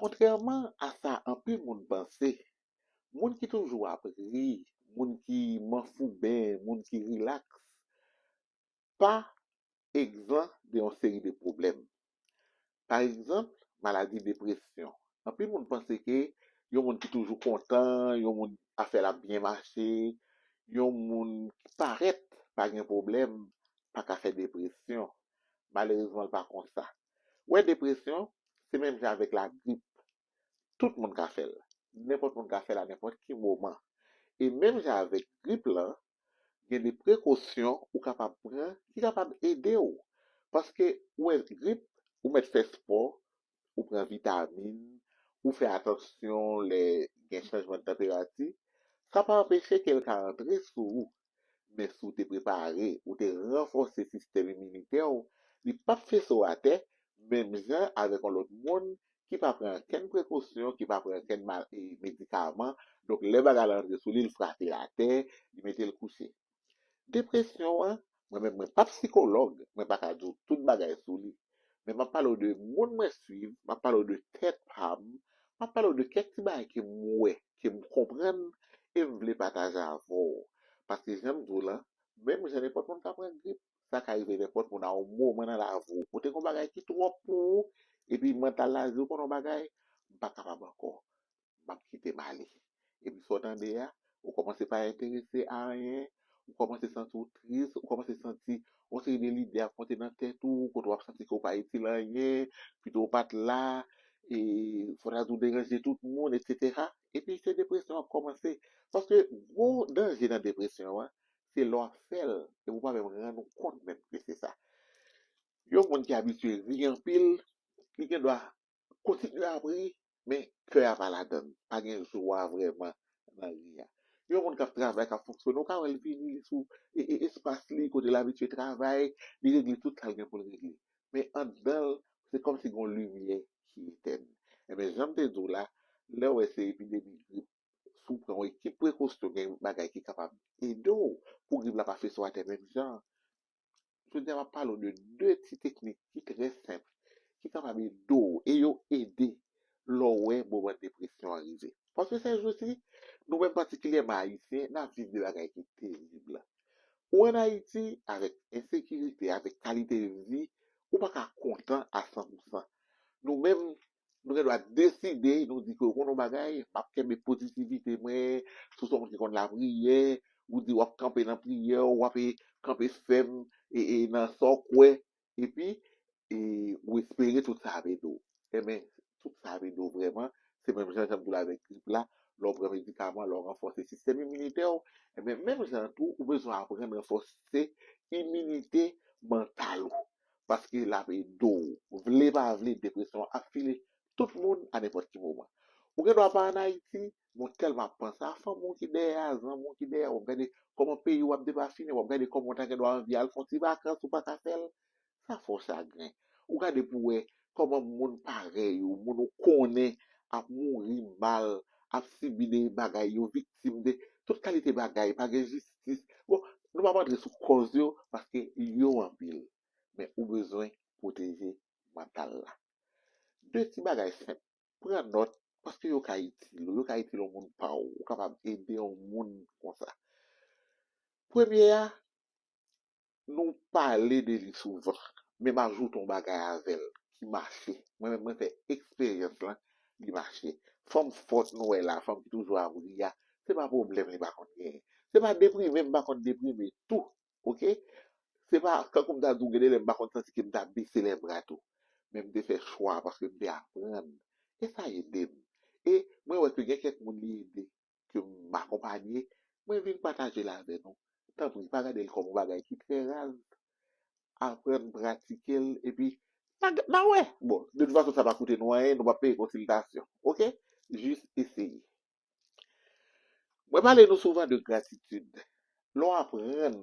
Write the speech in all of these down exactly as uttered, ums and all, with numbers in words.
Kontrèman a sa anpil moun panse, moun ki toujou ap ri, moun ki manfouben, moun ki rilaks, pa egzan de yon seri de pwoblèm. Pa egzanp, maladi depresyon. Anpil moun panse ke yon moun ki toujou kontan, yon moun afè l ap byen mache, yon moun ki parèt pa gen pwoblèm, pa ka fè depresyon. Malerezman, l pa konsa. Ou wè, depresyon, se menm jan avèk lagrip. Tout moun ka fè l. Nenpòt moun ka fè l a nenpòt ki moman. E menm jan avèk grip lan, gen de prekosyon ou kapab pran ki kapab ede w. Paske ou wè grip, ou mèt fè spò, ou pran vitamin, ou fè atansyon lè gen chanjman de tanperati, sa pa anpeche ke l ka antre sou ou. Men si w te prepare, ou te ranfòse sistèm iminitè w, li p ap fese w atè, menm jan avèk yon lòt moun ki pa pran okenn prekosyon, ki pa pran okenn mal, e, medikaman. Donk, lè bagay la antre sou li, l frape l atè, li mete l kouche. Depresyon an, mwen menm, mwen pa sikològ, mwen pa ka di w tout bagay sou li. Men m ap pale w de moun mwen swiv, m ap pale w de tèt pa m, m ap pale w de kèk ti bagay ke m wè, ke m konprann, e m vle pataje avè w. Paske jan m di w lan, menm jan nenpòt moun ka pran grip, sa ka rive nenpòt moun a yon moman nan lavi w. Ou te gen yon bagay ki twòp pou ou, epi mantal la di w konn yon bagay, m pa kapab ankò. M ap kite m ale. Epi sa w tande a, ou kòmanse pa enterese a anyen, ou kòmanse santi w tris, ou kòmanse santi yon seri de lide ap monte nan tèt ou, kote w ap santi ke w pa itil anyen, pito w pa t la, e fò ta di w deranje tout moun, etsetera. Epi se depresyon an ap kòmanse. Paske gwo danje nan depresyon an, se lè w ap fè l, epi w pa menm rann ou kont menm ke se sa. Yon moun ki abitye ri anpil, li gen dwa kontinye ap ri, men kè a pa ladan l. Pa gen jwa vrèman nan ri a. Yon moun k ap travay, k ap fonksyone, ou ka wè l vini, li sou e, e, espas li, kote l abitye travay, li regle tout sa l gen pou l regle. Men anndan l, se kòmsi gen yon limyè ki etèn. Ebyen, jan m te di w la, lè w wè se epidemi grip, si w pran yon ekip prekosyon, gen bagay ki kapab ede w pou grip la pa fese w atè menm jan. Jodi a, m ap pale w de de ti teknik ki trè senp, ki kapab ede w, e yo ede lè w wè moman depresyon an rive. Paske sèjousi, nou menm patikilyèman Ayisyen, n ap viv de bagay ki terib. Ou ann Ayiti, avèk ensekirite, avèk kalite vi, ou pa ka kontan a san pou san. Nou menm, nou gen dwa deside, nou di ke ou konn yon bagay, m ap kenbe pozitivite mwen, si w se yon moun ki konn lapriyè, ou di w ap kanpe nan priyè, w ap, e, kanpe fèm, e, e, nan sa w kwè, epi, e, ou espere tout sa ap ede w. Enben, tout sa ap ede w vrèman, se menm jan jan m di w la avèk grip la, lè w pran medikaman, lè w ranfòse sistèm iminitè w, enben, menm jan an tou, ou bezwen aprann ranfòse iminite mantal ou. Paske l ap ede w. Vle pa vle, depresyon an ap file tout moun a nenpòt ki moman. Ou gen dwa pa ann Ayiti, men w tèlman ap panse a fanmi w ki dèyè a, zanmi w ki dèyè a, w ap gade kòman peyi w ap depafine, w ap gade kòman w ta gen dwa anvi al fè yon ti vakans, ou pa ka fè l. Sa fè w chagren. Ou gade pou w wè kòman moun parèy ou, moun ou konnen ap mouri mal, ap sibi de bagay, yo viktim de tout kalite bagay, pa gen jistis. Bon, nou p ap antre sou kòz yo, paske yo anpil. Men ou bezwen pwoteje mantal la. De ti bagay senp. Pran nòt, paske yo ka itil ou, yo ka itil yon moun pa w. Ou kapab ede yon moun konsa. Premye a, nou pale de li souvan, men m ajoute yon bagay avè l ki mache. Mwen menm, mwen fè eksperyans lan, li mache. Fanm fòt nou wè la, fanm ki toujou ap ri a, se pa pwoblèm li pa konn genyen. Se pa deprime m pa konn deprime tou, oke? Se pa, tankou m ta di w, gen de lè m pa konn santi ke m ta bese lèbra tou. Men m te fè chwa paske m te aprann. E sa ede m. E mwen wè ke gen kèk moun li ede, ke m akonpanye, mwen vin pataje l avè nou. Tanpri, pa gade l kòm yon bagay ki trè raz. Aprann pratike l, epi n a, n a wè. Bon, de tout fason, sa pa koute nou anyen, nou p ap peye konsiltasyon. Oke? Jis eseye. Mwen pale nou souvan de gratitid. Lè w aprann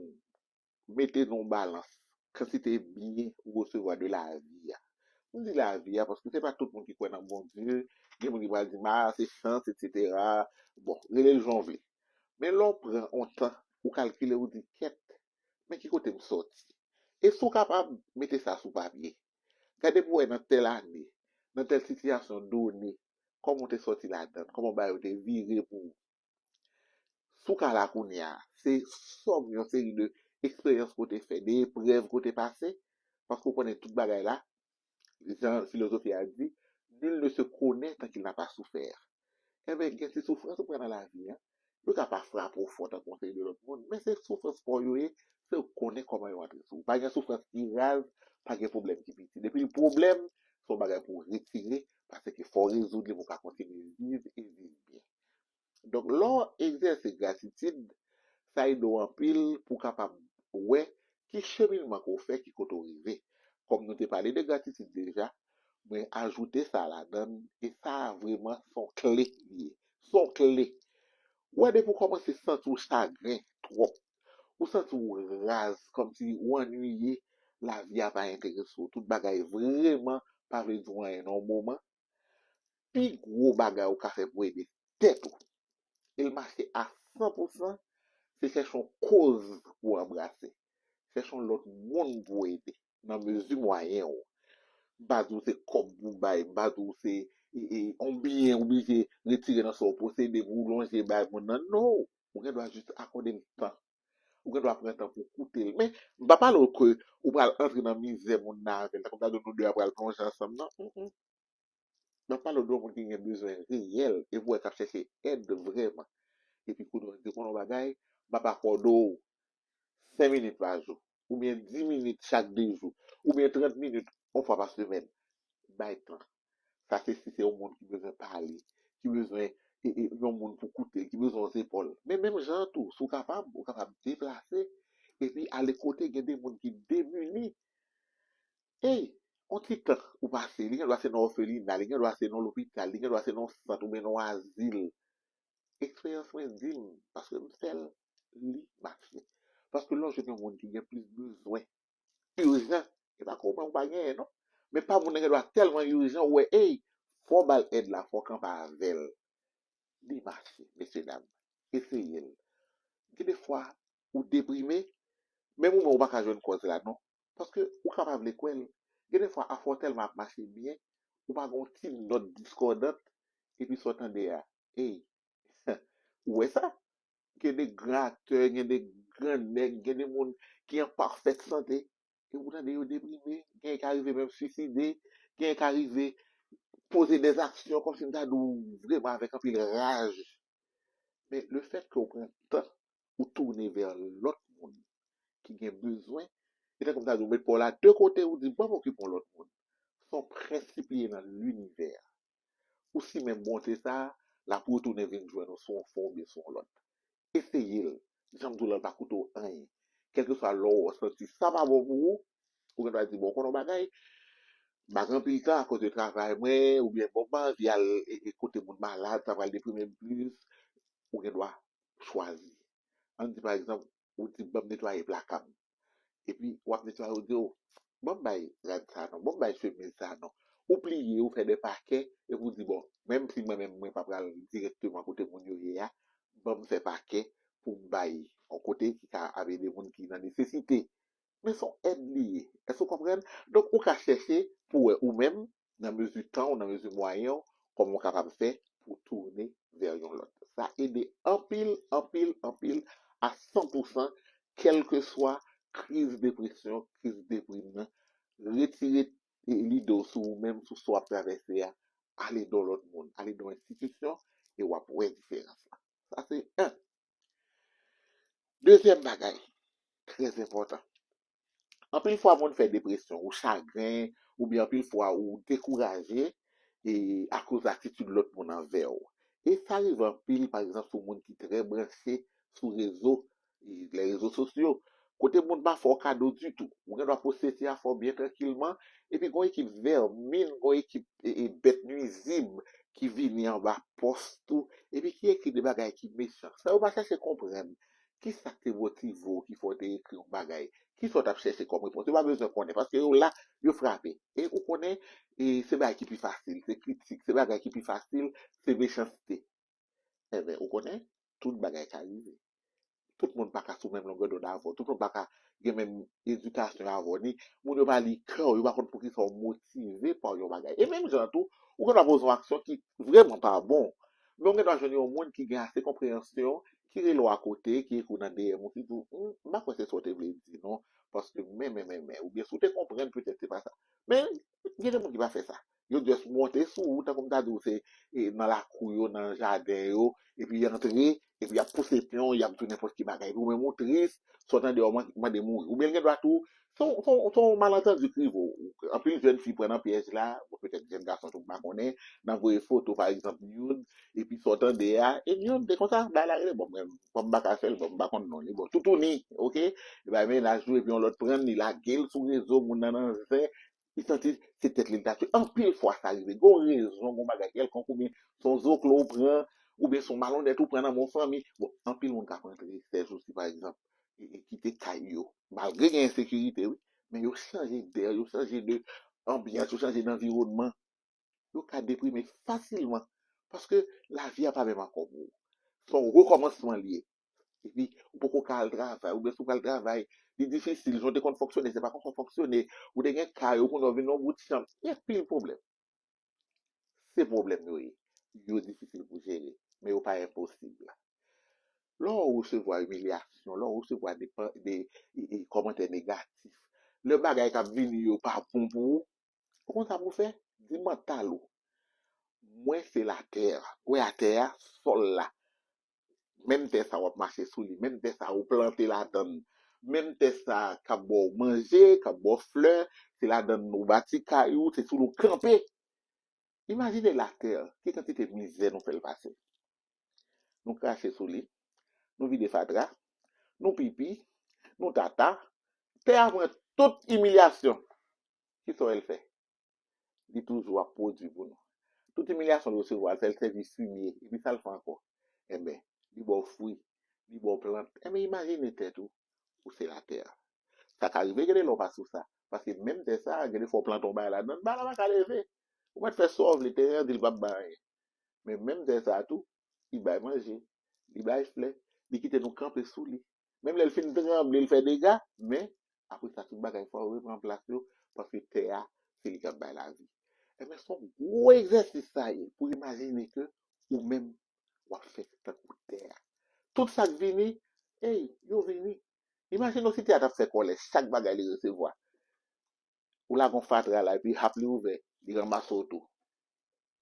mete nan yon balans kantite byen ou resevwa de lavi a. M di lavi a paske se pa tout moun ki kwè nan Bondye. Gen moun ki pral di m, a, se chans, etsetera. Bon, rele l jan w vle. Men lè w pran yon tan, ou kalkile, ou di, kèt, men ki kote m sòti? E si w kapab, mete sa sou papye. Gade pou w wè nan tèl ane, nan tèl sitiyasyon done, kòman w te sòti ladan l, kòman bagay yo te vire pou ou. Si w ka la kounye a, se sòm yon seri de eksperyans ke w te fè, de eprèv ke w te pase, paske w konnen tout bagay la, jan filozofi a di, nul ne se connaît tant qu'il n'a pas souffert. Enben, gen ti soufrans ou pran nan lavi a, yo ka pa frape w fò tankou yon seri de lòt moun, men se soufrans pa w yo ye, se w konnen kòman yo antre sou ou. Pa gen soufrans ki raz, pa gen pwoblèm ki piti. Depi l pwoblèm, se yon bagay pou w retire, paske fò w rezoud li pou w ka kontinye viv e viv byen. Donk, lè w egzèse gratitid, sa ede w anpil pou w kapab wè ki cheminman ke w fè, ki kote w rive. Kòm nou te pale de gratitid deja, mwen ajoute sa ladan l, e sa a vrèman se yon kle li ye. Se yon kle. Ou wè, depi w kòmanse santi w chagren twòp, ou santi w raz, kòmsi ou annuiye, lavi a pa enterese w, tout bagay vrèman pa vle di w anyen nan yon moman, pi gwo bagay ou ka fè pou ede tèt ou, e l mache a san pou san, se chèche yon koz pou w anbrase. Chèche yon lòt moun pou w ede, nan mezi mwayen w. M pa di w se kòb pou w bay, m pa di w se e, e, yon byen ou blije retire nan sa w posede pou w lonje bay moun nan. Non! Ou gen dwa jis akòde l tan. Ou gen dwa pran tan pou w koute l. Men, m pa pale w ke ou pral antre nan mizè moun nan avè l. Tankou m ta di w nou de a pral plonje ansanm, non. Mm, mm. M ap pale w de yon moun ki gen bezwen reyèl, e pou w wè k ap chèche èd vrèman. Epi kounye a, ou di, "Konnen yon bagay, m ap akòde w senk minit pa jou, oubyen dis minit chak de jou, oubyen trant minit yon fwa pa semèn." Bay tan. Sa se si se yon moun ki bezwen pale, ki bezwen e, e, yon moun pou koute l, ki bezwen yon zepòl. Men menm jan an tou, si w kapab, ou kapab deplase, epi ale kote gen de moun ki demini. Ey, yon ti tan ou pase, li gen dwa se nan òfelina, li gen dwa se nan lopital, li gen dwa se nan sant oubyen nan azil. Eksperyans mwen di m, paske m fè l, li mache. Paske lè w jwenn yon moun ki gen plis bezwen ijan, e pa kòman ou pa genyen, non. Men pa moun nan gen dwa tèlman ijan, ou wè, ey, fò w ba l èd la, fò w kanpe avè l. Li mache, mesye dam. Eseye l. Gen de fwa, ou deprime, menm ou menm ou pa ka jwenn kòz la, non. Paske ou ka pa vle kwè l. Gen de fwa, afè w tèlman ap mache byen, ou pa gen yon ti nòt diskòdant, epi sa w tande a, ey, ou wè sa? Gen de gran aktè, gen de gran nèg, gen de moun ki an pafèt sante, epi w tande yo deprime, genyen ka rive menm swiside, genyen ka rive poze dèzaksyon, kòmsi m ta di w vrèman avèk anpil raj. Men lefètke w pran tan ou tounen vè lòt moun ki gen bezwen, e tankou m ta di w met pa w la de kote, ou di, "Ban m okipe yon lòt moun." Se yon prensip li ye nan linivè a. Ou simen bonte sa a, l ap retounen vin jwenn ou sou yon fòm oubyen sou yon lòt. Eseye l. Jan m di w la, l pa koute w anyen. Kèlkeswa lè w santi sa pa bon pou ou, ou gen dwa di, "Bon, w konnen yon bagay, m pa gen anpil tan akoz de travay mwen, oubyen bon, m pa anvi al e, e kote moun malad, sa pral deprime m plis." Ou gen dwa chwazi. Ann di, pa egzanp, ou di, "Ban m netwaye plaka m." Epi, w ap netwaye, ou di, "O, ban m bay rad sa non, ban m bay chemiz sa non." Ou pliye, ou fè de pakè, epi ou di, "Bon, menm si mwen menm, mwen pa pral dirèkteman kote moun yo ye a, ban m fè pakè pou m bay yon kote ki ka ap ede moun ki nan nesesite." Men se yon èd li ye. Èske w konprann? Donk, ou ka chèche pou wè ou menm, nan mezi tan w, nan mezi mwayen w, kòman w kapab fè pou w tounen vè yon lòt. Sa ede anpil, anpil, anpil, a san pou san, kèlkeswa kriz depresyon, kriz deprim nan. Retire lide w sou ou menm, sou sa w ap travèse a, ale nan lòt moun, ale nan yon enstitisyon, e w ap wè diferans la. Sa se en. Dezyèm bagay, trè enpòtan. Anpil fwa, moun fè depresyon, ou chagren, oubyen anpil fwa, ou dekouraje, e akoz atitid lòt moun anvè w. E sa rive anpil, pa egzanp, sou moun ki trè branche sou rezo, e lè rezo sosyo, kote moun pa fè w kado ditou. Ou gen dwa poste ti afè w byen trankilman, epi gon ekip vèmin, gon ekip e, e bèt nwizib ki vini anba pòs ou, epi ki ekri de bagay ki mechan. Sa yo pa chèche konprann. Kisa k te motive w ki fè w te ekri yon bagay? Kisa w t ap chèche kòm repons? Yo pa bezwen konnen, paske yo la, yo frape. E ou konnen, e se bagay ki pi fasil, se kritik, se bagay ki pi fasil, se mechanste. Enben, ou konnen, tout bagay ka rive. Tout moun pa ka sou menm longè dond avè w, tout moun pa ka gen menm edikasyon avè w, ni moun yo pa li kè w, yo pa konn poukisa w motive pa yon bagay. E menm jan tou, ou gen dwa poze yon aksyon ki vrèman pa bon. Men ou gen dwa jwenn yon moun ki gen ase konpreyansyon, ki rele w akote, ki ekri w nan D M ou, ki di w, "Hmm, m pa kwè se sa w te vle di non, paske men, men, men, men," oubyen si w te konprann, petèt se pa sa. Men, gen de moun ki pa fè sa. Yo just monte sou ou, tankou m ta di w se e, nan lakou yo, nan jaden yo, epi y antre, epi y ap pouse pyon, y ap di w nenpòt ki bagay. Epi ou menm ou tris, sa w tande yo man- mande mouri. Oubyen l gen dwa tou, se yon- se yon- se yon malantandi k rive w. Anpil jèn fi pran nan pyèj la, bon, petèt jèn gason tou m pa konnen, nan voye foto, pa egzanp, nude, epi sa w tande a, e nude, e konsa, bagay la rele, bon, mwen, bon, m pa ka fè l, bon, m pa konn non li, bon, toutouni, oke? E bay mennaj ou, epi yon lòt pran l, li lage l sou rezo, moun nan nan zen, li santi se tèt li l ta tye. Anpil fwa sa rive. Gon rezon, gon bagay kèlkonk, oubyen se yon zoklo ou pran, oubyen se yon malonnèt ou pran nan men yon fanmi. Bon, anpil moun ka pran tristès osi, pa egzanp, e, e kite kay yo. Malgre gen ensekirite, wi, men yo chanje dè, yo chanje de anbyans, yo chanje d'anviwònman. Yo ka deprime fasilman, paske lavi a pa menm ankò pou ou. Se yon rekòmansman li ye. Epi, ou poko ka al travay, oubyen si w pral travay, li difisil, jan w te konn fonksyone, se pa konsa w fonksyone, ou te gen kay ou, kounye a w vin nan yon bout chanm, gen anpil pwoblèm. Se pwoblèm yo ye. Yo difisil pou jere, men yo pa enposib. Lè w resevwa imilyasyon, lè w resevwa de, de, e, e, kòmantè negatif, lè bagay k ap vini yo pa bon pou ou, ou konn sa pou w fè? Di mantal ou, "Mwen se latè a." Ou wè atè a, sòl la. Menm tè sa w ap mache sou li, menm tè sa ou plante ladan l, menm tè sa k ap ba w manje, k ap ba w flè, se ladan l ou bati kay ou, se sou l ou kanpe. Imajine latè, ki kantite mizè nou fè l pase. Nou krache sou li, nou vide fatra, nou pipi, nou tata, tè a pran tout imilyasyon. Kisa w wè l fè? Li toujou ap pwodui pou nou. Tout imilyasyon l resevwa, l fè l sèvi fimye. Epi sa l fè ankò? Enben, li ba w fwi, li ba w plant. Enben, imajine tèt ou, ou se latè a. Sa ka rive, gen de lè w pa sou sa. Paske menm tè sa, gen de fwa w plante yon bagay ladan l, bagay la pa ka leve. Ou mèt fè sa w vle, teren an di l p ap bay anyen. Men menm tè sa a tou, li bay manje, li bay flè, li kite nou kanpe sou li. Menm lè l fin tranble, l fè dega, men apre sa, tout bagay fò repran plas yo, paske tè a, se li k ap bay lavi. Enben, se yon gwo egzèsis sa ye, pou imajine ke ou menm, w ap fè tankou tè a. Tout sa k vini, ey, yo vini. Imajine w si tè a t ap fè kòlè, chak bagay li resevwa. Ou lage yon fatra la, epi hap li ouvè, li ranmase w tou.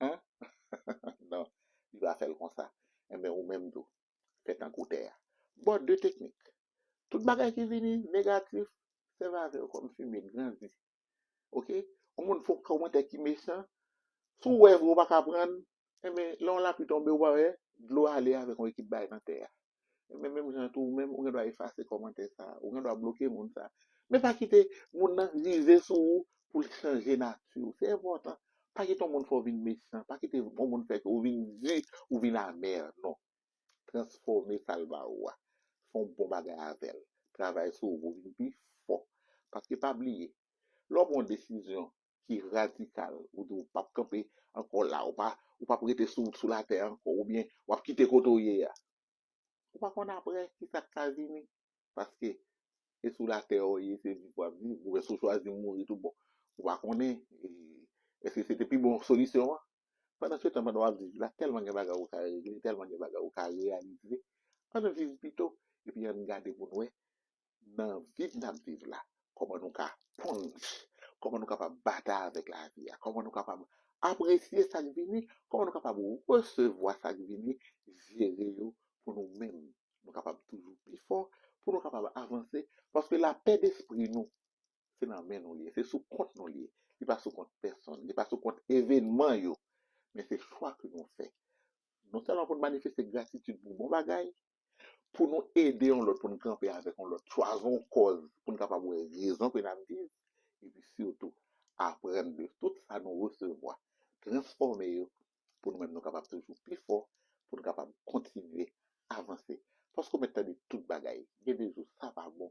Hein? Non, li pa fè l konsa. Enben, ou menm tou, fè tankou tè a. Bon, de teknik. Tout bagay ki vini negatif, sèvi avè yo kòm fimye, grandi. Oke? Yon moun fè yon kòmantè ki mechan, si w wè vre ou pa ka pran, enben, lè yon lapli tonbe, ou pa wè, dlo ale avèk yon ekip bagay nan tè a. Enben, menm jan tou, ou menm, ou gen dwa efase kòmantè sa a, ou gen dwa bloke moun sa a. Men pa kite moun nan rive sou ou pou l chanje nati w. Se enpòtan. Pa kite yon moun fè w vin mechan, pa kite yon moun fè ke ou vin di, ou vin amè, non. Transfòme sa l ba ou a. Fè yon bon bagay avè l. Travay sou ou pou w vin pi fò. Paske pa bliye, lè w pran yon desizyon ki radikal, ou di w p ap kanpe ankò la, ou pa, ou p ap rete sou, sou latè ankò, oubyen w ap kite kote w ye a. Ou pa konn apre ki sa k ka vini. Paske e sou latè w ye, se viv w ap viv, oubyen si w chwazi mouri tou bon. Ou pa konnen, e, èske se te pi bon solisyon an? Pandan se tan, pandan w ap viv la, tèlman gen bagay ou ka regle, tèlman gen bagay ou ka reyalize. Ann viv pito, epi ann gade pou n wè, nan vi n ap viv la, kòman nou ka ponch, kòman nou kapab batay avèk lavi a, kòman nou kapab apresye sa k vini, kòman nou kapab resevwa sa k vini, jere yo pou nou menm. Nou kapab toujou pi fò, pou nou kapab avanse, paske lapè despri nou, se nan men nou li ye, se sou kont nou li ye. Li pa sou kont pèsonn, li pa sou kont evènman yo, men se chwa ke nou fè. Non sèlman pou n manifeste gratitid pou bon bagay, pou nou ede yon lòt, pou n kanpe avèk yon lòt, chwazi yon kòz, pou n kapab wè rezon ke n ap viv, epi sitou, aprann de tout sa nou resevwa, transfòme yo, pou nou menm nou kapab toujou pi fò, pou nou kapab kontinye avanse. Paske w mèt tande tout bagay. Gen de jou, sa pa bon.